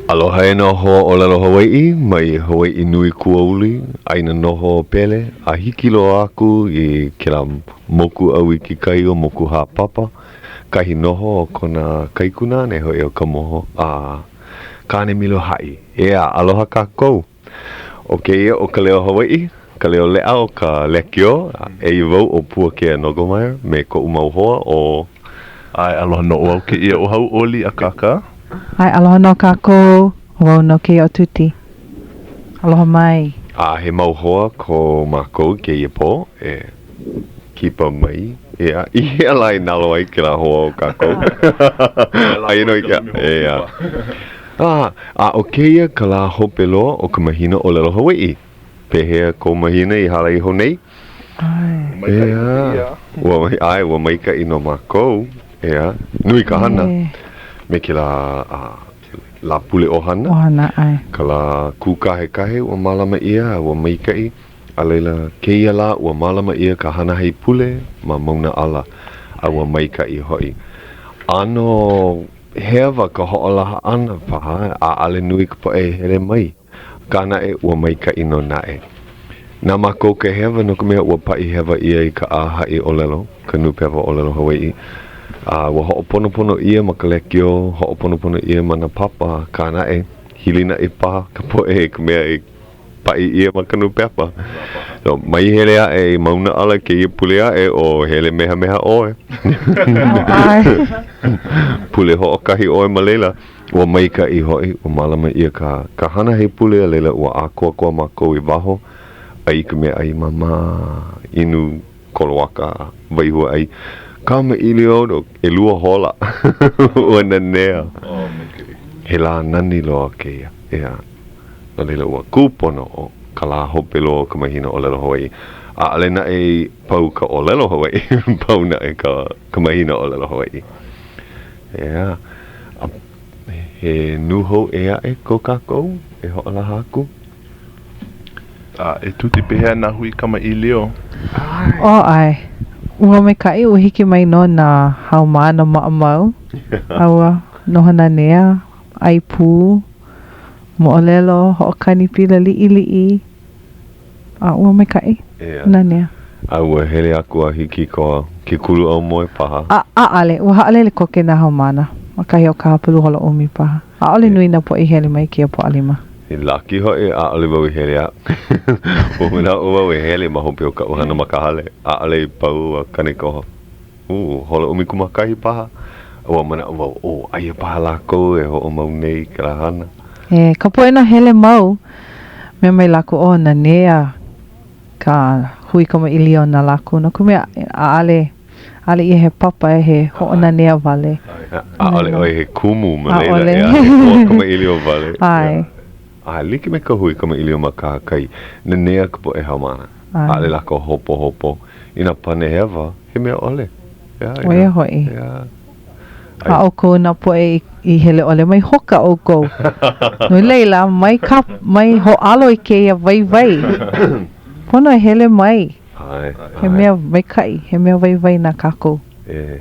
Aloha e nā hoa ʻōlelo Hawaiʻi mai Hawaiʻi nui kuauli, ʻāina noho o Pele, a hiki loa aku i kēlā moku ʻau i ke kai o Mokuhāpapa, kahi noho o kona kaikunāne hoʻi o Kamoho a Kānemilohaʻi. ʻEā, aloha kākou! ʻO kēia ʻo Ka Leo Hawaiʻi, ka leo leʻa o ka lekiō, eia wau ʻo Puakea Nogelmeier me koʻu mau hoa ʻo. ʻAe, aloha nō ʻo au kēia ʻo Hauʻoli Akaka. ʻAe, aloha nō kākou, ʻo wau nō kēia ʻo Tuti. Aloha mai. A he mau hoa ko mākou kēia pō e kipa mai, ʻeā, i hea lā i nalo ai kēlā hoa o kākou? Aia nō i ke, ʻeā. A, a ʻo kēia ka lā hope loa o ka mahina ʻōlelo Hawaiʻi. Pehea kou mahina i hala iho nei? ʻAe. ʻEā, ua, ʻae, ua maikaʻi nō mākou, ʻeā. Nui ka hana me kēlā a, Lāpule ʻohana. ʻOhana, ʻae. Ka lā kūkahekahe ua mālama ʻia a ua maikaʻi. A laila, kēia lā ua mālama ʻia ka hana haipule ma Mauna ʻAla a ua maikaʻi hoʻi. ʻAno hewa ka hoʻolaha ʻana paha, ʻaʻale nui ka poʻe e hele mai, akā naʻe, ua maikaʻi nō naʻe. Na mākou ka hewa no ka mea ua paʻi hewa ʻia i ka ʻāhaʻi ʻōlelo, ka nūpepa ʻōlelo Hawaiʻi, a ua hoʻoponopono ʻia ma ka lekiō, hoʻoponopono ʻia ma nā papa, akā naʻe, hilinaʻi paha ka poʻe i ka mea i paʻi ʻia ma ka nūpepa. So, mai hele aʻe i Mauna ʻAla kēia pule aʻe o hele mehameha ʻoe. Pule hoʻokahi ʻoe ma laila. Ua maikaʻi hoʻi, ua mālama ʻia ka, ka hana haipule a laila ua ʻākoakoa mākou i waho ʻai i ka meaʻai māmā, inu koloaka, wai huaʻai. Kamaʻilio no ʻelua hola. Ua nanea. He lā nani loa kēia, ʻeā. No laila, ua kūpono ʻo ka lā hope loa o ka mahina ʻōlelo Hawaiʻi. ʻAʻole naʻe i pau ka ʻōlelo Hawaiʻi, pau naʻe ka, ka mahina ʻōlelo Hawaiʻi. ʻEā, a he nūhou ʻē aʻe ko kākou e hoʻolaha aku? A e Tuti, pehea nā hui kamaʻilio? ʻO, ʻae. Ua maikaʻi, ua hiki mai nō nā haumāna maʻamau, a ua noho nanea, ʻai pū, moʻolelo, hoʻokani pila liʻiliʻi, a ua maikaʻi, nanea. A ua hele aku a hiki i ka ke kulu aumoe paha? A, ʻaʻale, ua haʻalele koke nā haumāna ma kahi o ka hapalua hola ʻumi paha. ʻAʻole nui nā poʻe i hele mai kēia Pōʻalima. He laki hoʻi, ʻaʻole wau i hele a. Ua manaʻo wau e hele ma hope o kaʻu hana ma ka hale. ʻAʻole i pau a kani ka Uh, hola ʻumikūmākahi paha. Ua manaʻo wau, oh, aia paha lākou e hoʻomau nei i kēlā hana. E ka poʻe nō hele mau, mea mai lākou, oh, nanea ka hui kamaʻilio na lākou, no ka mea, ʻaʻale, ʻaʻale ia he papa, he hoʻonanea wale. ʻAʻole ʻoe he kumu ma laila, ʻeā, he hoa kamaʻilio wale. ʻAe. A like me ka hui kamaʻilio ma kahakai, nanea ka poʻe haumāna. ʻAʻole lākou hopohopo inā pane hewa, he mea ʻole. ʻEā, ʻO ia hoʻi. ʻEā. A ʻoukou nā poʻe i hele ʻole mai, hoka ʻoukou. No laila, mai ka, mai hōʻalo i kēia waiwai. Pono e hele mai. ʻAe, ʻae. He mea maikaʻi, he mea waiwai na kākou. E.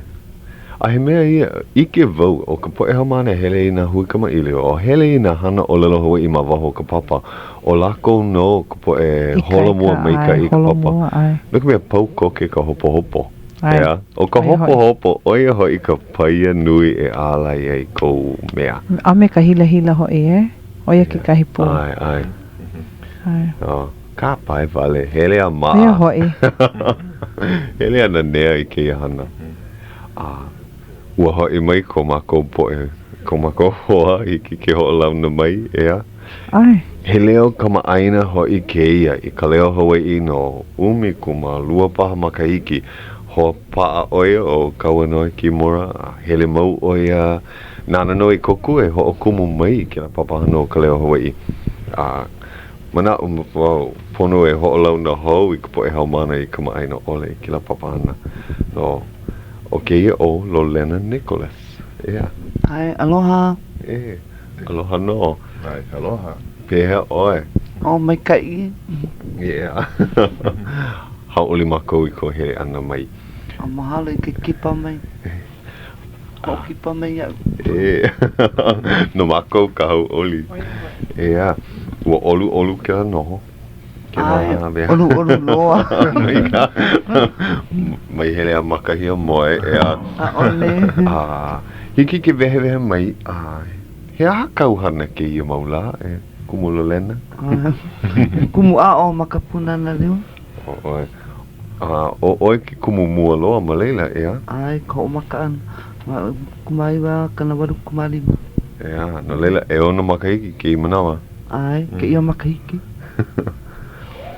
A he mea ia, ʻike wau, ʻo ka poʻe haumāna e hele i nā hui kamaʻilio, o hele i nā hana ʻōlelo Hawaiʻi ma waho o ka papa, ʻo lākou nō ka poʻe holomua maikaʻi i ka papa. No ka mea, pau koke ka hopohopo. ʻEā? ʻO ka hopohopo, ʻo ia hoʻi ka paia nui e ālai ai kou mea. A me ka hilahila hoʻi, e? ʻO ia kekahi pū. ʻAe, ʻae. ʻAe. Kāpae wale, hele a maʻa. ʻO ia hoʻi. Hele a nanea i kēia hana. A ua hoʻi mai ko mākou poʻe, ko mākou hoa, hiki ke hoʻolauna mai, ʻeā? ʻAe. He leo kamaʻāina hoʻi kēia i ka leo Hawaiʻi no 12 paha makahiki. Hoa paʻa ʻo ia o Kauanoe Kimura, a hele mau ʻo ia nāna nō i kōkua e hoʻokumu mai i kēlā papahana o ka leo Hawaiʻi. A Manaʻo wau, pono e hoʻolauna hou i ka poʻe haumāna i kamaʻāina ʻole i kēlā papahana. No, ʻo kēia ʻo Lolena Nicholas. ʻEā. ʻAe, aloha. E, aloha nō. ʻAe, aloha. Pehea ʻoe? ʻO, maikaʻi. ʻEā. Hauʻoli mākou i kou hele ʻana mai. A mahalo i ke kipa mai. Hoʻokipa mai iaʻu. E, no mākou ka hauʻoli. ʻEā, ua ʻoluʻolu kēlā noho. ʻAe, ʻoluʻolu loa. Mai hele a makahiamoe, ʻeā. ʻAʻole. A, hiki ke wehewehe mai, a, he aha kāu hana kēia mau lā, e Kumu Lolena? Kumu aʻo ma ka Pūnana Leo. ʻO ʻoe. A, ʻo ʻoe ke kumu mua loa ma laila, ʻeā? ʻAe, ka hoʻomaka ʻana ma 1985. ʻEā, no laila, ʻeono makahiki kēia manawa. ʻAe, kēia makahiki.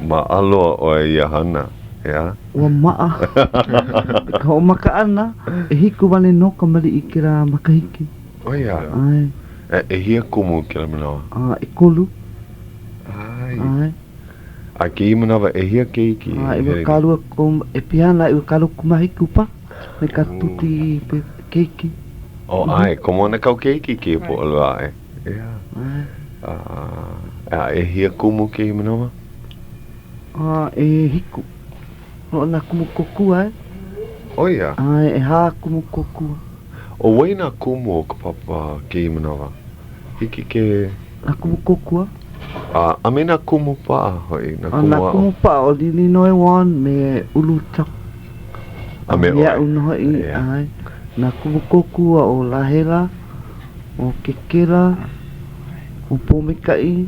Maʻa loa ʻoe ia hana, ʻeā? Ua maʻa. I ka hoʻomaka ʻana, ʻehiku wale nō kamaliʻi i kēlā makahiki. ʻO ia? ʻAe. A ʻehia kumu i kēlā manawa? A, ʻekolu. ʻAe. ʻAe. A kēia manawa, ʻehia keiki? A, 20, e piha ana 27 paha me ka tuti keiki. Oh, ʻae, komo ana kāu keiki i kēia Pōʻalua aʻe. ʻEā. ʻAe. A, a ʻehia kumu kēia manawa? A, ʻehiku. Loaʻa nā kumu kōkua, e? ʻO ia? ʻAe, ʻehā kumu kōkua. ʻO wai nā kumu o ka papa kēia manawa? Hiki ke. Nā kumu kōkua. A, a me nā kumu paʻa hoʻi, nā kumu aʻo. A nā kumu paʻa ʻo Lilinoe Wong me Ulu Tuck. A me ʻoe. Iaʻu nō hoʻi, ʻae. Nā kumu kōkua ʻo Lahela, ʻo Kekela, ʻo Pōmaikaʻi,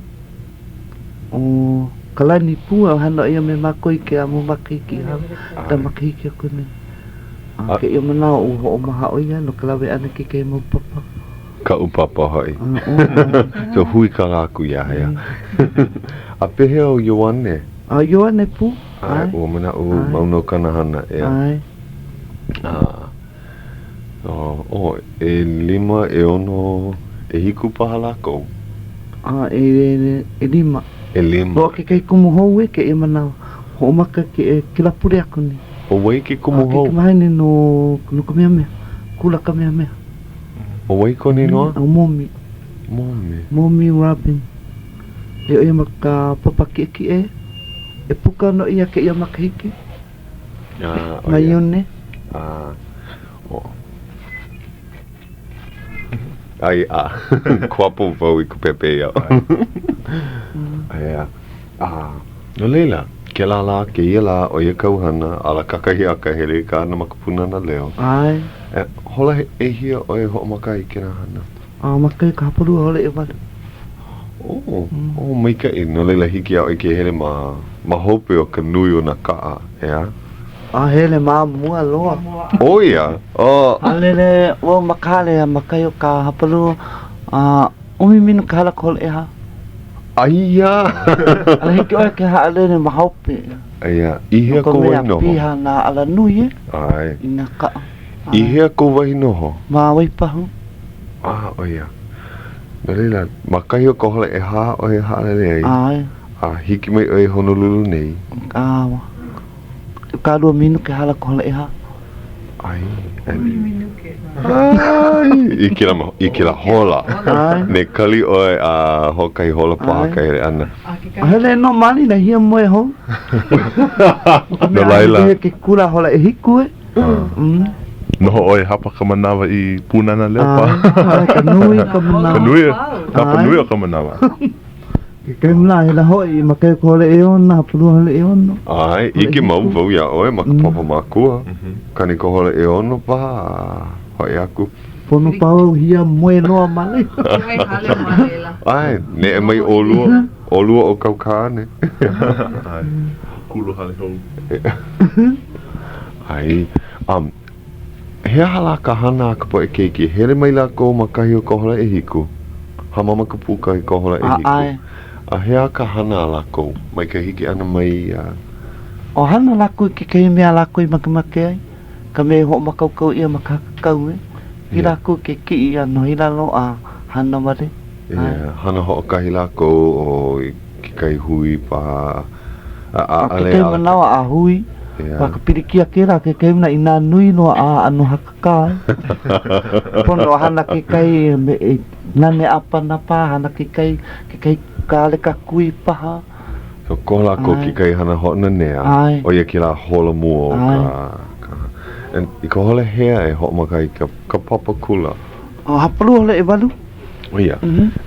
ʻo Kalani pū a hana ʻo ia me mākou i kēlā mau makahiki i hala, kēlā makahiki aku nei. A kēia manawa ua hoʻomaha ʻo ia no ka lawe ʻana i kekahi mau papa. Kaʻu papa hoʻi. So huikala aku iā ia. A pehea ʻo Ioane? A Ioane pū, ʻae. Ua manaʻo mau nō kāna hana, ʻeā. ʻAe. A, oh, ʻelima, ʻeono, ʻehiku paha lākou? A, e, ʻelima. ʻElima. Loaʻa kekahi kumu hou e kēia manawa. Hoʻomaka ke, kēlā pule aku nei. ʻO wai ke kumu hou? A keikimahine no, no Kamehameha, Kula Kamehameha. ʻO wai kona inoa? ʻO Momi. Momi. Momi Robin. E ʻo ia ma ka papa kiʻekiʻe. E puka nō ia kēia makahiki. Ah, Ma Iune. Ah, oh. Ai, a, kuapo wau i ka pepeiao. Aia. A, no laila, kēlā lā, kēia lā, ʻo ia kāu hana, ala kakahiaka, hele i ka hana ma ka Pūnana Leo. ʻAe. E, hola he ʻehia ʻoe hoʻomaka i kēlā hana? A ma kahi ka hapalua hola ʻewalu. Oh, oh, maikaʻi. No laila, hiki iā ʻoe ke hele ma, ma hope o ka nui o nā kaʻa, ʻeā? A hele ma mua loa. ʻO ia? Oh. Haʻalele wau ma ka hale a ma kahi o ka hapalua, a ʻumi minuke ka hala ka hola ʻehā. Aia! A hiki ʻoe ke haʻalele ma hope. Aia, i hea kou wahi noho? No ka mea, piha nā alanui e. ʻAe. I nā kaʻa. I hea kou wahi noho? Ma Waipahu. Ah, ʻo ia. No laila, ma kahi o ka hola ʻehā ʻoe e haʻalele ai. ʻAe. A hiki mai ʻoe i Honolulu nei. A, 20 minuke hala ka hola ʻehā. Ai, ʻumi minuke. Ai, i kēlā, i kēlā hola. ʻAe. Me kali ʻoe a hoʻokahi hola paha ka hele ʻana. A hele nō malina hiamoe hou. No laila. Ke kula hola ʻehiku e. Mm. Noho ʻoe hapa ka manawa i Pūnana Leo paha. ʻAe, ka nui ka manawa. Ka nui, hapa nui o ka manawa. Kekahi manawa hele hoʻi ma kahi o ka hola ʻeono, hapalua hola ʻeono. ʻAe, ʻike mau wau iā ʻoe ma ka papa mākua. Kani ka hola ʻeono paha a hoʻi aku. Pono paha wau hiamoe loa ma laila. ʻAe, neʻe mai ʻolua, ʻolua ʻo kāu kāne. ʻAe, kūkulu hale hou. ʻAe, um, He aha lā ka hana a ka poʻe keiki? Hele mai lākou ma kahi o ka hola ʻehiku. Hāmama ka puka i ka hola ʻehiku. ʻAe. A he aha ka hana a lākou mai ka hiki ʻana mai a. O hana lākou i kekahi mea a lākou i makemake ai, ka mea i hoʻomākaukau ʻia ma ka hakakau e. Hiki lākou ke kiʻi a noho i lalo a hana wale. Yeah, hana hoʻokahi lākou o kekahi hui paha. A, a, ʻAle, kekahi manawa a hui, yeah. ka pilikia kēlā, kekahi manawa inā nui loa a ʻano hakakā. Pono hana kekahi me e nane ʻāpana paha, hana kekahi, kekahi kāleka kui paha. So koho lākou kekahi hana hoʻonanea, ʻo ia kēlā hola mua o ka, ka. And i ka hola hea e hoʻomaka ai ka, ka papa kula? O hapalua hola ʻewalu. ʻO ia.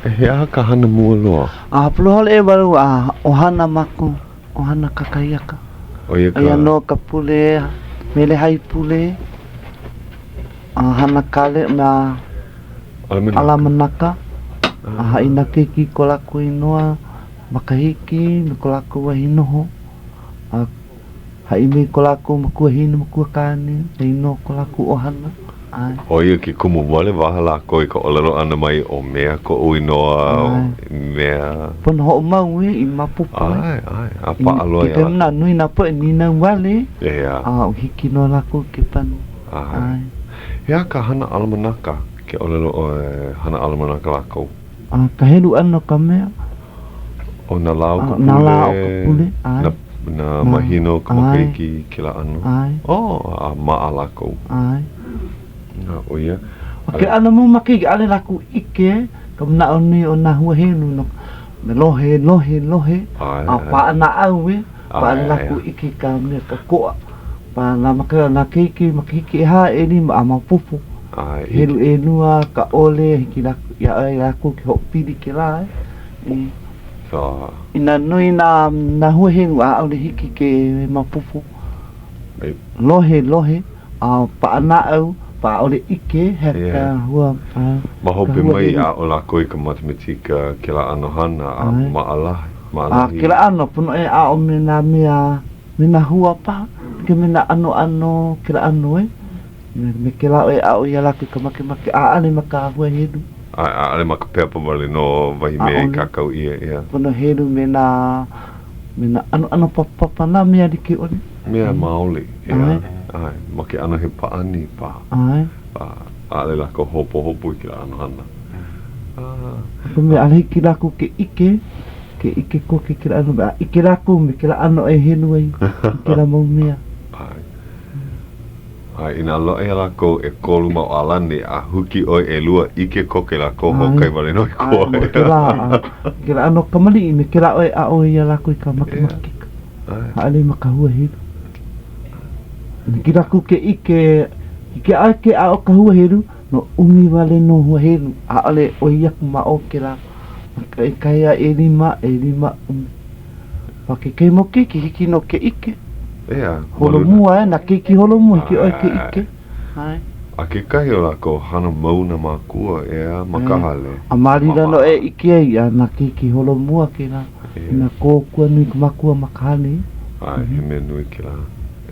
E he aha ka hana mua loa? A hapalua hola ʻewalu a ʻohana mākou, ʻohana kakahiaka. ʻO ia ka. ʻO ia nō ka pule, mele haipule, a hana kale ma Alamanaka. Alamanaka. A haʻi nā keiki i ko lākou inoa, makahiki, me ko lākou wahi noho. A Haʻi mai ko lākou makuahine makuakāne, ka inoa o ko lākou ʻohana, ʻae. ʻO ia ke kumu walewaha lākou i ka ʻōlelo ʻana mai ʻo Mea koʻu inoa, ʻo Mea. Pono hoʻomau e i maopopo ai. ʻAe, ʻae, a paʻa loa iā lākou. Nā nui nā poʻe nīnau wale, ʻEā. a ua hiki nō lākou ke pane. ʻAe. He aha ka hana ʻalamanaka, ke ʻōlelo ʻoe hana ʻalamanaka lākou? A ka helu ʻana o ka mea. ʻO nā lā o ka pule. Nā lā o ka pule, ʻae. Nā, nā mahina o ka makahiki, kēlā ʻano. ʻAe. Oh, a maʻa lākou. ʻAe. A, ʻo ia. ʻO ke ʻano mau makahiki, ʻaʻole lākou ʻike ka manaʻo nui o nā huahelu no ka lohe, lohe, lohe, ʻAe, a paʻa naʻau e, ʻaʻole lākou ʻike i ka mea ʻokoʻa. Pa nā maka, nā keiki makahiki ʻehā, ʻelima a maopopo. ʻAe. Helu ʻelua, ka ʻole, hiki lākou, iā lākou ke hoʻopili kēlā e. So. Inā nui nā, nā huahelu a ʻaʻole hiki ke maopopo. Lohe, lohe, a paʻa naʻau, pa ʻaʻole ʻike, he ka hua, ʻAe. Ma hope mai, aʻo lākou i ka matematika, kēlā ʻano hana, a maʻalahi, maʻalahi. A kēlā ʻano, pono e aʻo me nā mea, me nā hua paha, like me nā ʻanoʻano, kēlā ʻano e. Me kēlā ʻoe aʻo iā lākou i ka makemake, ʻaʻole ma ka hua helu. ʻAe, ʻaʻole ma ka pepa wale nō wahi mea i kākau ʻia, ʻeā. Pono helu me nā, me nā ʻanoʻano papapapa, nā mea like ʻole. Mea maoli, ʻeā. ʻAe, ma ke ʻano he pāʻani paha. ʻAe. A ʻaʻole lākou hopohopo i kēlā ʻano hana. No ka mea, ʻaʻole hiki lākou ke ʻike, ke ʻike koke kēlā ʻano, a ʻike lākou me kēlā ʻano e helu ai i kēlā mau mea. ʻAe. A inā loaʻa iā lākou ʻekolu mau ʻālani, a huki ʻoe ʻelua, ʻike koke lākou hoʻokahi wale nō i koe. ʻAe, kēlā, kēlā ʻano kamaliʻi me kēlā ʻoe aʻo iā lākou i ka makemakika. ʻAʻole ma ka hua helu. Hiki lākou ke ʻike, hiki ʻae ke aʻo ka hua helu, no ʻumi wale nō hua helu, ʻaʻole ʻoi aku ma o kēlā. ʻEkahi a ʻelima, ʻelima, ʻumi. Ma kekahi mau keiki, hiki nō ke ʻike. ʻEā. Holomua e, nā keiki holomua, hiki ʻoe ke ʻike. ʻAe. A kekahi o lākou, hana mau nā mākua, ʻeā, ma ka hale. A ma laila nō e ʻike ai, a nā keiki holomua kēlā, i nā kōkua nui ka makua ma ka hale. ʻAe, he mea nui kēlā,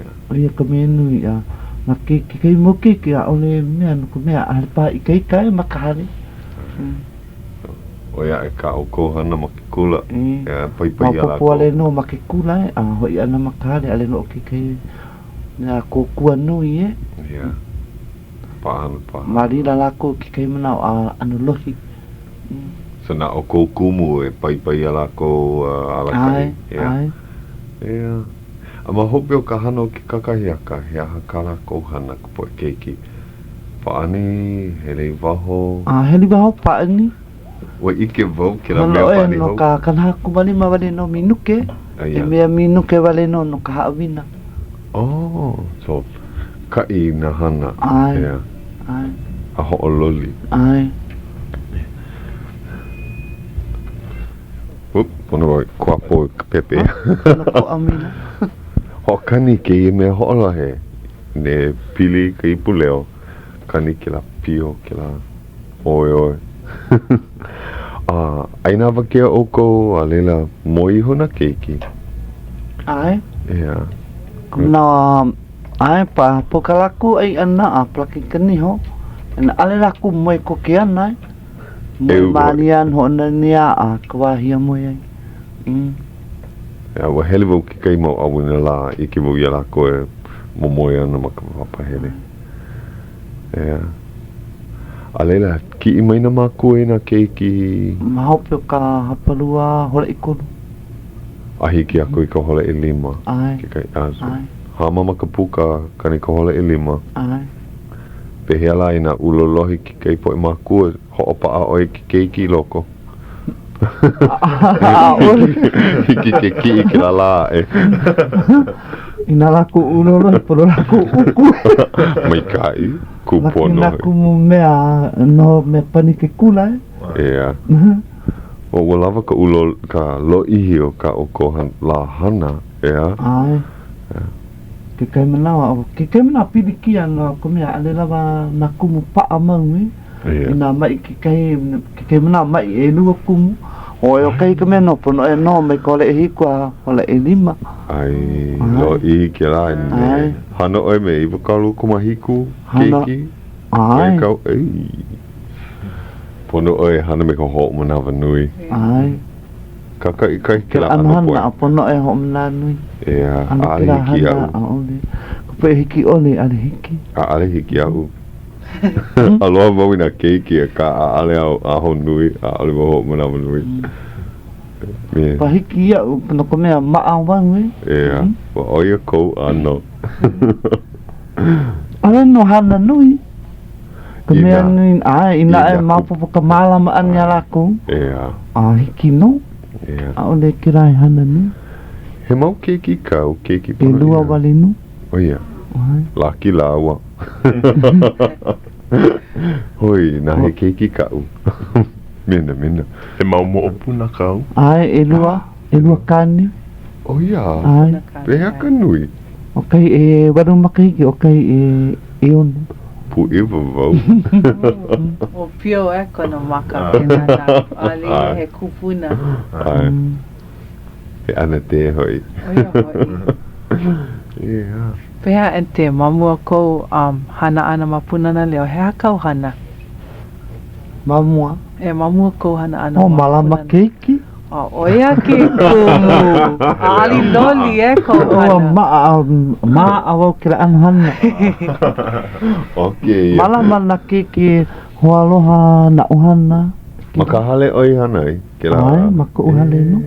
ʻeā. ʻO ia ka mea nui, a na kekahi mau keiki, ʻaʻole mea, no ka mea, ʻaʻole paha ikaika e ma ka hale. ʻO ia aʻe kā ʻoukou hana ma ke kula, e paipai iā lākou. Maopopo wale nō ma ke kula e, a hoʻi ʻana ma ka hale, ʻaʻole nō ʻo kekahi mea kōkua nui e. Ia. Paʻahana paha. Ma laila lākou kekahi manaʻo a ʻano lohi. So na ʻoukou kumu e paipai iā lākou a alakaʻi. ʻAe, ʻae. Ia. A ma hope o ka hana o ke kakahiaka, he aha kā lākou hana, ka poʻe keiki? Pāʻani, hele i waho. A hele i waho, pāʻani. Ua ʻike wau kēlā mea pāʻani hou. No ka 45 wale nō minuke. He mea minuke wale nō no ka haʻawina. Oh, so kaʻi nā hana. ʻAe, ʻae. A hoʻololi. ʻAe. Oop, pono wau e kuapo i ka pepe. Pono ko ʻamina. Hoʻokani kēia mea hoʻolohe. Ne pili ka ipu leo, kani kēlā pio, kēlā oeoe. A ʻaina awakea ʻoukou, a laila, moe iho nā keiki. ʻAe. ʻEā. Na, ʻae, pa, pau kā lākou ʻai ʻana a palaki ka niho, ʻaʻole lākou moe koke ana e. Moe mālie ana, hoʻonanea a ka wā hiamoe ai. Mm. ʻEā, ua hele wau kekahi mau ʻauinalā, ʻike wau iā lākou e momoe ana ma ka papahele. ʻEā. A laila, kiʻi mai nā mākua i nā keiki. Ma hope o ka hapalua hola ʻekolu. A hiki aku i ka hola ʻelima. ʻAe. Kekahi, ʻae. ʻAe. Hāmama ka puka, kani ka hola ʻelima. ʻAe. Pehea lā inā ulolohi kekahi poʻe mākua, hoʻopaʻa ʻoe i ke keiki i loko? ʻAʻole. Hiki ke kiʻi kēlā lā aʻe. Inā lākou ʻūlolo, he pono lākou uku. Maikaʻi, kūpono. Laki nā kumu mea noho mea pani ke kula e. ʻEā. O ua lawa ka ʻūlolo, ka lōʻihi o kā ʻoukou han, lā hana, ʻeā? ʻAe. Kekahi manawa, ʻo kekahi manawa pilikia no ka mea ʻaʻole lawa nā kumu paʻa mau e. Inā maʻi kekahi, kekahi manawa maʻi ʻelua kumu, ʻoe ʻo kahi ka mea noho pono ʻoe noho mai ka hola ʻehiku a hola ʻelima. ʻAe, lōʻihi kēlā. ʻAe. Hana ʻoe me 27 keiki? ʻAe. Kau, ei. Pono ʻoe e hana me ka hoʻomanawanui. ʻAe. Kākaʻikahi kēlā ʻano poe. Kēlā ʻano hana, pono ʻoe e hoʻomanawanui. ʻEā, ʻaʻole hiki iaʻu. ʻAʻole. Ka poʻe hiki ʻole, ʻaʻole hiki. ʻAʻole hiki iaʻu. Aloha wau i nā keiki, akā ʻaʻole au ahonui, ʻaʻole wau hoʻomanawanui. Me. Ua hiki iaʻu, no ka mea, maʻa wau e. ʻEā, ua ʻo ia kou ʻano. ʻAʻole nō hana nui. Ka mea nui, ʻae, inā e maopopo ka mālama ʻana iā lākou. ʻEā. A hiki nō. ʻEā. ʻAʻole kēlā e hana nui. He mau keiki kāu, keiki ponoʻī. ʻElua wale nō. ʻO ia. Laki lāua. Hoi, nā he keiki kaʻu. Minamina. He mau moʻopuna kāu? ʻAe, ʻelua, ʻelua kāne. ʻO ia? ʻAe. Pehea ka nui? ʻO kahi ʻewalu makahiki, ʻo kahi ʻeono. Pūʻiwa wau. ʻŌpio e kona maka ke nānā aku. ʻAʻole ia he kupuna. ʻAe. He ʻanatē hoʻi. ʻO ia hoʻi. ʻEā. Pehea Aunty, ma mua kou hana ʻana ma Pūnana Leo, he aha kāu hana? Ma mua? E, ma mua kou hana ʻana ma Pūnana. Mālama keiki. A ʻo ia ke kumu. ʻAʻole loli e kou hana. Ua maʻa, maʻa wau kēlā ʻano hana. Okay. Mālama nā keiki hoaaloha, nā ʻohana. Ma ka hale ʻoe i hana ai? Kēlā. ʻAe, ma koʻu hale nō.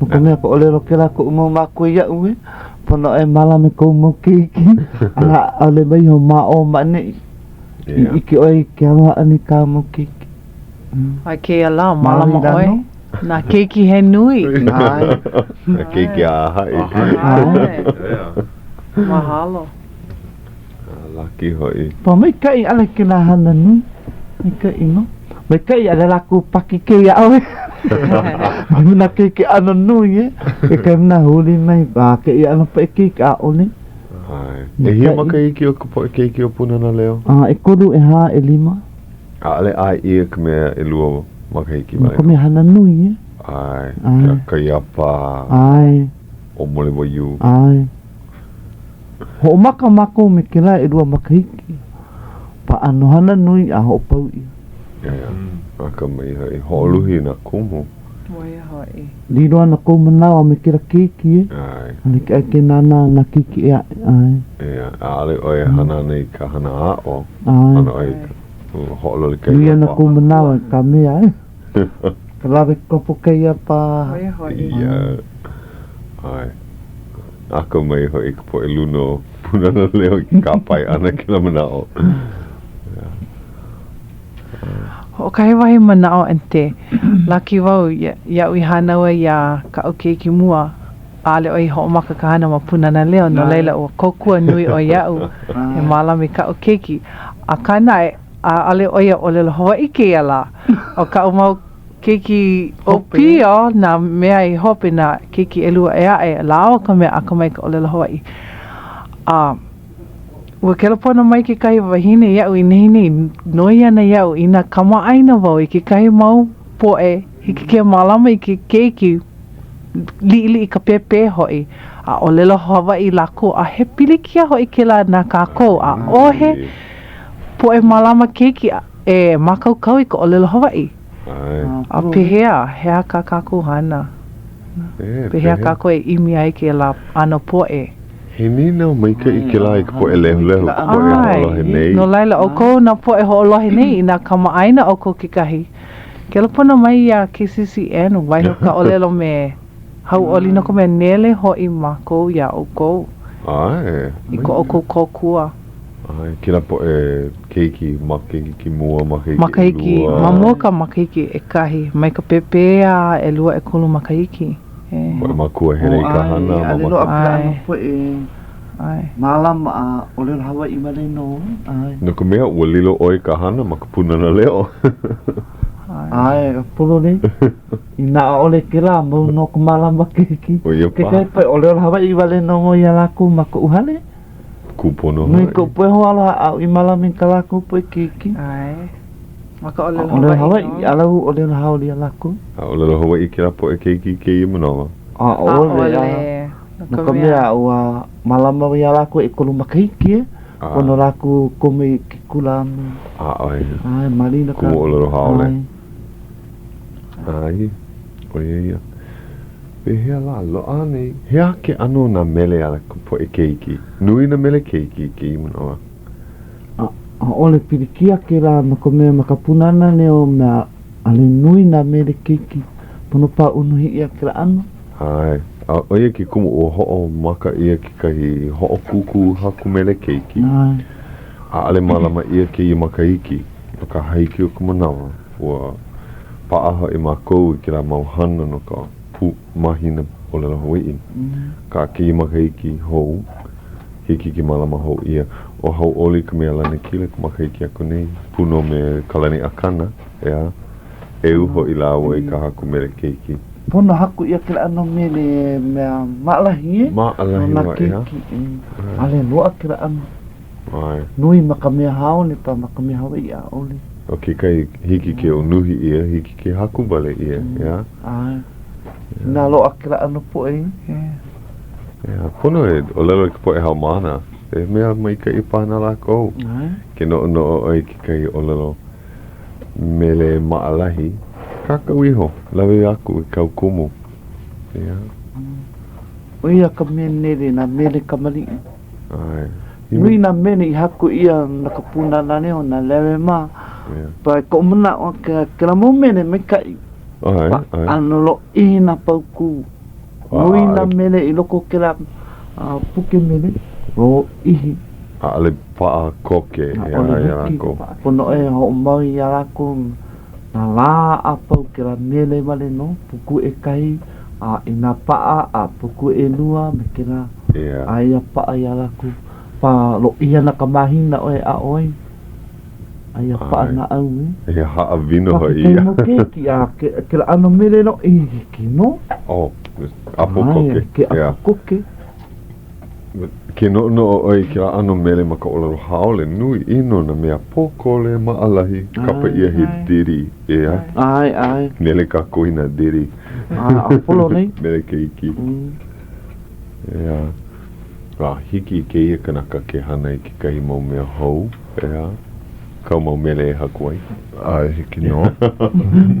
No ka mea, ka ʻōlelo kēlā koʻu mau mākua iaʻu e, pono e mālama i kou mau keiki, a ʻaʻole waiho ma ʻō ma ʻaneʻi. I ʻike ʻoe i ke aloha ʻana i kāu mau keiki. A kēia lā, mālama ʻoe nā keiki he nui. ʻAe. Nā keiki a haʻi. ʻAe. Mahalo. Laki hoʻi. Ua maikaʻi ʻaʻole kēlā hana nui. Maikaʻi nō. Maikaʻi ʻaʻole lākou pakikē iā ʻoe. Ma nā keiki ʻano nui e. Kekahi mea huli mai a kēia ʻano poʻe keiki ʻaʻole. ʻAe. ʻEhia makahiki o ka poʻe keiki o Pūnana Leo? ʻEkolu, ʻehā, ʻelima. ʻAʻole ʻae ʻia ka mea ʻelua makahiki wale nō. No ka mea hana nui e. ʻAe. ʻAe. Kaiapa. ʻAe. ʻO Muliwaiū. ʻAe. Hoʻomaka mākou me kēlā ʻelua makahiki. Paʻa no hana nui a hoʻopau ʻia. ʻEā, akamai hoʻi. Hoʻoluhi nā kumu. ʻO ia hoʻi. Lilo ana kou manawa me kēlā keiki e. ʻAe. ʻAʻole ke ʻae ke nānā nā keiki ʻē aʻe. ʻAe. ʻEā, ʻaʻole ʻoe e hana ana i ka hana aʻo. ʻAe. Hana ʻoe i ka hoʻololi ka Nui ana kou manawa i ka mea e. Ka lawe kopo kaiapa. ʻO ia hoʻi. ʻEā. ʻAe. Akamai hoʻi ka poʻe luna o Pūnana Leo i ke kāpae ʻana i kēlā manaʻo. Hoʻokahi wahi manaʻo Aunty, laki wau iaʻu i hānau ai iā kaʻu keiki mua, ʻaʻole ʻo ia i hoʻomaka ka hana ma Pūnana Leo, no laila ua kōkua nui ʻo ia iaʻu e mālama i kaʻu keiki. Akā naʻe, ʻaʻole ʻo ia ʻōlelo Hawaiʻi kēia lā. ʻO kaʻu mau keiki ʻōpio, nā mea i hope, nā keiki ʻelua ʻē aʻe, lāua ka mea akamai i ka ʻōlelo Hawaiʻi. A ua kelepona mai kekahi wahine iaʻu i nehinei, noi ana iaʻu inā kamaʻāina wau i kekahi mau poʻe hiki ke mālama i ke keiki liʻiliʻi ka pēpē hoʻi, a ʻōlelo Hawaiʻi lākou, a he pilikia hoʻi kēlā na kākou, ʻaʻohe poʻe mālama keiki e mākaukau i ka ʻōlelo Hawaiʻi. A pehea, he aha kā kākou hana? Pehea kākou e ʻimi ai kēlā ʻano poʻe? He nīnau maikaʻi kēlā i ka poʻe lehulehu, ka poʻe hoʻolohe nei. No laila, ʻoukou nā poʻe hoʻolohe nei, inā kamaʻāina ʻoukou kekahi, kelepona mai iā KCCN, waiho ka ʻōlelo me hauʻoli no ka mea nele hoʻi mākou iā ʻoukou i ko ʻoukou kōkua. ʻAe, kēlā poʻe keiki makahiki mua, makahiki ʻelua. Makahiki, ma mua ka makahiki ʻekahi, mai ka pēpē a ʻelua ʻekolu makahiki. Poʻe mākua hele i ka hana ʻAʻole ma loaʻa kēlā ʻAe. ʻano poʻe ʻAe. mālama a ʻōlelo Hawaiʻi wale nō. ʻAe. No ka mea, ua lilo ʻoe i ka hana ma ka Pūnana Leo. ʻAe, a pololei. Inā ʻaʻole kēlā, mau nō ka mālama keiki. ʻO ia paha. Kekahi poʻe ʻōlelo Hawaiʻi wale nō iā lākou ma koʻu hale. Kūpono Nui hoʻi. koʻu poʻe hoaaloha aʻu i mālama i kā lākou poʻe keiki. ʻAe. Ma ka ʻōlelo ʻōlelo Hawaiʻi Hawaiʻi, nō. ʻaʻole au ʻōlelo haole iā lākou. A ʻōlelo Hawaiʻi kēlā poʻe keiki i kēia manawa? ʻAʻole. ʻAʻole. No ka mea, ua mālama au iā lākou ʻekolu makahiki, e. Pono lākou komo i ke kula a me. ʻAʻohe. ʻAe, malina ka. Kumu ʻōlelo haole. ʻAe. ʻO ia ia. Pehea lā, loaʻa anei? He aha ke ʻano o nā mele a ka poʻe keiki? Nui nā mele keiki i kēia manawa. ʻAʻole pilikia kēlā no ka mea ma ka Pūnana Leo mea ʻaʻole nui nā mele keiki. Pono paha unuhi ʻia kēlā ʻano. ʻAe. A ʻo ia ke kumu ua hoʻomaka ʻia kekahi hoʻokūkū haku mele keiki. ʻAe. ʻAʻole mālama ʻia kēia makahiki no ka hahiki o ka manawa. Ua paʻa hoʻi mākou i kēlā mau hana no ka pū mahina ʻōlelo Hawaiʻi. Akā kēia makahiki hou, hiki ke mālama hou ʻia. ʻO Hauʻoli ka mea lanakila ka makahiki aku nei, pū nō me Kalani Akana, ʻeā? ʻEu hoʻi lāua i ka haku mele keiki. Pono haku ʻia kēlā ʻano mele mea maʻalahi e. Maʻalahi No nā loa, ʻeā? keiki, e. ʻAʻole loaʻa kēlā ʻano. ʻAe. Nui ma ka mea haole, pa ma ka mea Hawaiʻi, ʻaʻole. ʻO kekahi, hiki ke unuhi ʻia, hiki ke haku wale ʻia, ʻeā? ʻAe. Inā loaʻa kēlā ʻano poʻe. ʻEā, pono e ʻōlelo i ka poʻe haumāna, he mea maikaʻi paha na lākou. ʻAe. Ke noʻonoʻo ʻoe i kekahi ʻōlelo mele maʻalahi, kākau iho, lawe aku i kāu kumu. ʻEā. ʻO ia ka mea nele, nā mele kamaliʻi. ʻAe. Nui nā mele i haku ʻia na ka Pūnana Leo, na Larry mā. Pa i koʻu manaʻo, kēlā mau mele maikaʻi. ʻAe, ʻae. ʻAno lōʻihi nā paukū. Nui nā mele i loko o kēlā puke mele, lōʻihi. ʻAʻole paʻa koke iā lākou. Pono e hoʻomau iā lākou nā lā a pau kēlā mele wale nō, pukū ʻekahi, a inā paʻa a pukū ʻelua me kēlā, aia paʻa iā lākou. Pā lōʻihi ana ka mahina ʻoe e aʻo ai, aia paʻa naʻau e. He haʻawina hoʻi ia. Kekahi mau keiki, a kēlā ʻano mele lōʻihi, hiki nō. Oh, ʻapo koke. Ke ʻapo koke. Ke noʻonoʻo ʻoe i kēlā ʻano mele ma ka ʻōlelo haole, nui ʻino nā mea pōkole, maʻalahi, kapa ʻia he ditty, ʻeā? ʻAe, ʻae. Nele kākou i nā ditty. ʻAe, a pololei. Mele keiki. ʻEā. A hiki i kēia kanaka ke hana i kekahi mau mea hou, ʻeā? Kāu mau mele e haku ai? ʻAe, hiki nō.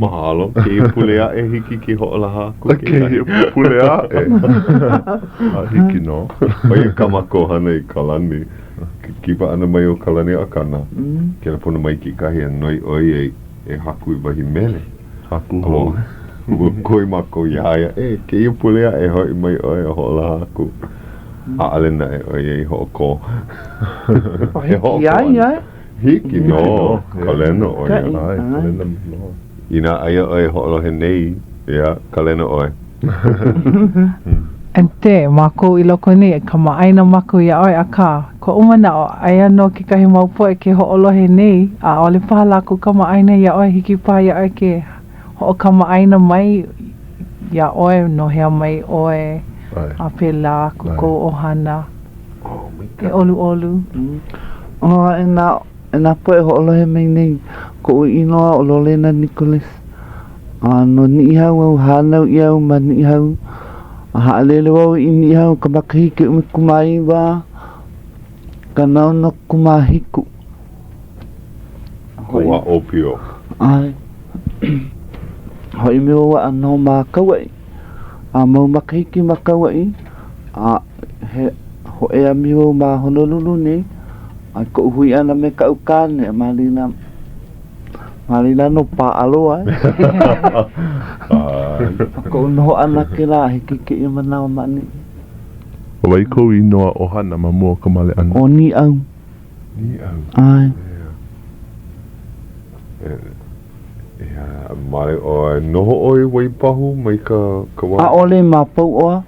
Mahalo. Kēia pule aʻe, hiki ke hoʻolaha aku kekahi. Kēia pule aʻe. ʻAe, hiki nō. ʻO ia kā mākou hana i Kalani. Ke kipa ʻana mai o Kalani Akana, kelepona mai kekahi a noi ʻo ia e haku i wahi mele. Haku hou. Ua koi mākou iā ia, e, kēia pule aʻe hoʻi mai ʻoe a hoʻolaha aku. ʻAʻole naʻe ʻo ia i hoʻokō. He hoʻokō iā ia e? Hiki nō. Kalena ʻo ia. ʻAe, kalena loa. Inā aia ʻoe e hoʻolohe nei, ia, kalena ʻoe. Aunty, mākou i loko nei, kamaʻāina mākou iā ʻoe, akā, koʻu manaʻo, aia nō kekahi mau poʻe ke hoʻolohe nei, ʻaʻole paha lākou kamaʻāina iā ʻoe, hiki paha iā ʻoe ke hoʻokamaʻāina mai iā ʻoe no hea mai ʻoe, a pēlā aku kou ʻohana. E ʻoluʻolu. Aloha e nā, e nā poʻe hoʻolohe mai nei, koʻu inoa ʻo Lolena Nicholas. A no Niʻihau au, hānau ʻia au ma Niʻihau. A haʻalele wau i Niʻihau ka makahiki 19 67. Kou wā ʻōpio. ʻAe. Hoʻi mai wau a noho ma Kauaʻi. A mau makahiki ma Kauaʻi, a he hōʻea mai wau ma Honolulu nei, a i koʻu hui ʻana me kaʻu kāne a ma laila, ma laila nō paʻa loa e. ʻO koʻu noho ʻana kēlā a hiki i kēia manawa ma ʻaneʻi. ʻO wai kou inoa ʻohana ma mua o ka male ʻana? ʻO Nīʻau. Nīʻau. ʻAe. Yeah, male ʻoe. Noho ʻoe i Waipahu mai ka, ka wā? ʻAʻole ma Pauoa.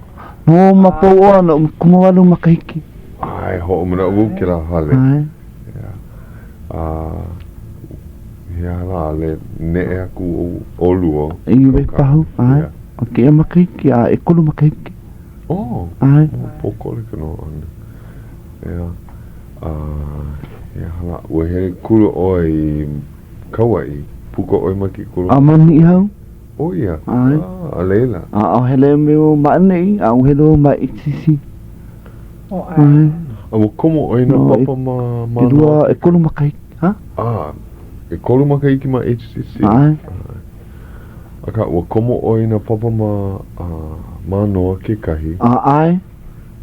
Noho ma Pauoa no 18 makahiki. ʻAe, hoʻomanaʻo wau kēlā hale. ʻAe. Yeah. A, he aha lā, le neʻe aku ʻolua. I Waipahu, ʻae. Yeah. ʻO kēia makahiki, a ʻekolu makahiki. Oh, ʻAe. pōkole ka noho ʻana. Yeah. A, he aha lā, ua hele kula ʻoe i Kauaʻi, puka ʻoe ma ke kula? A ma Niʻihau. ʻO ia? ʻAe. Ah, a laila. A ʻo hele me wau ma ʻaneʻi, a ua hele wau ma HCC. ʻO ʻae. A ua komo ʻoe i nā papa ma Mānoa? ʻElua, ʻekolu makahiki, ha? A, ʻekolu makahiki ma HCC? ʻAe. Akā, ua komo ʻoe i nā papa ma Mānoa kekahi? A, ʻae.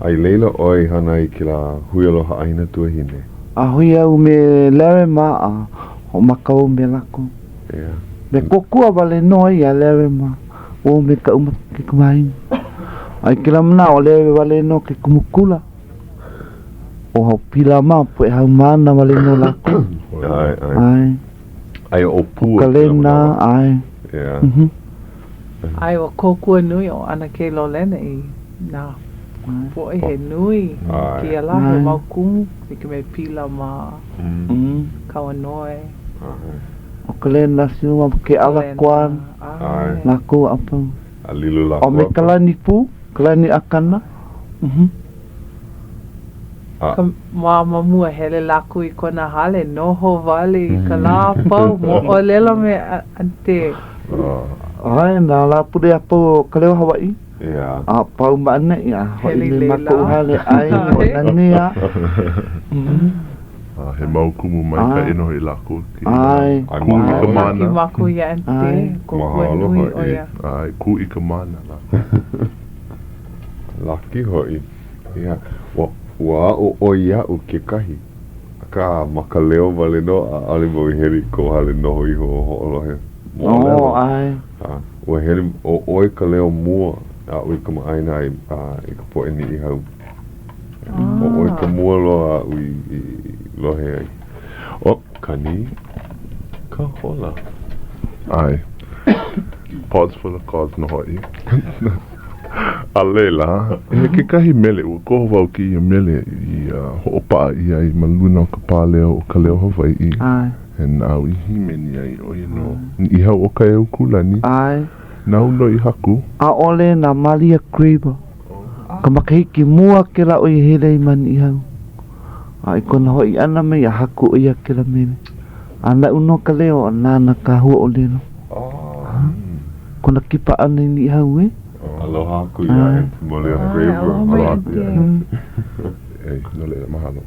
A i laila ʻoe i hana ai kēlā hui aloha ʻāina tuahine? A hui au me Larry mā a hoʻomaka wau me lākou. Yeah. Me kōkua wale nō iā Larry mā, wau me kaʻu kaikamahine. A i kēlā manawa, ʻo Larry wale nō ke kumu kula. ʻO Haupila mā, poʻe haumāna wale nō lākou. ʻAe, ʻae. ʻAe. Aia ʻo Pua ʻO Kalena, ʻae. Yeah. Mhm. ʻAe, ua kōkua nui ʻo ʻAnakē Lolena i nā poʻe he nui kēia lā, he mau kumu like me Pila mā, Kauanoe. ʻO Kalena Silva, Keʻala Kwan, lākou a pau. A lilo lākou A me Kalani pū, Kalani Akana. Mhm. Ka wā ma mua, hele lākou i kona hale, noho wale i ka lā a pau, moʻolelo me Aunty. ʻAe, nā lāpule a pau o Ka Leo Hawaiʻi. A pau ma ʻaneʻi, a hoʻi mai ma koʻu hale, ʻai, hoʻonanea. A he mau kumu maikaʻi nō hoʻi lākou. ʻAe. Kū i ka mana. Makemake mākou iā Aunty, kōkua nui ʻo ia. ʻAe, kū i ka mana lākou. Laki hoʻi. Ia, ua, ua aʻo ʻoe iaʻu kekahi, akā, ma ka leo wale nō, ʻaʻole wau i hele i kou hale noho iho hoʻolohe moʻolelo. Oh, ʻae. A, ua hele, ʻo ʻoe ka leo mua aʻu i kamaʻāina ai a, i ka poʻe Niʻihau. ʻO ʻoe ka mua loa aʻu i, i lohe ai. Oh, kani ka hola. ʻAe. Pause for the cause nō hoʻi. A laila, he kekahi mele, ua koho wau kēia mele i hoʻopaʻa ʻia ai ma luna o ka pāleo o Ka Leo Hawaiʻi. ʻAe. He nāu i hīmeni ai, ʻo ia nō Niʻihau ʻo Kaeukūlani. ʻAe. Nāu nō i haku. ʻAʻole na Malia Graber. Ka makahiki mua kēlā ʻo ia hele ai ma Niʻihau. A i kona hoʻi ʻana mai a haku ʻo ia kēlā mele. A naʻu nō ka leo a nāna ka huaʻōlelo. Kona kipa ʻana i Niʻihau, e? Aloha aku iā Aunty Malia Graber. Aloha aku iā Aunty. No laila, mahalo.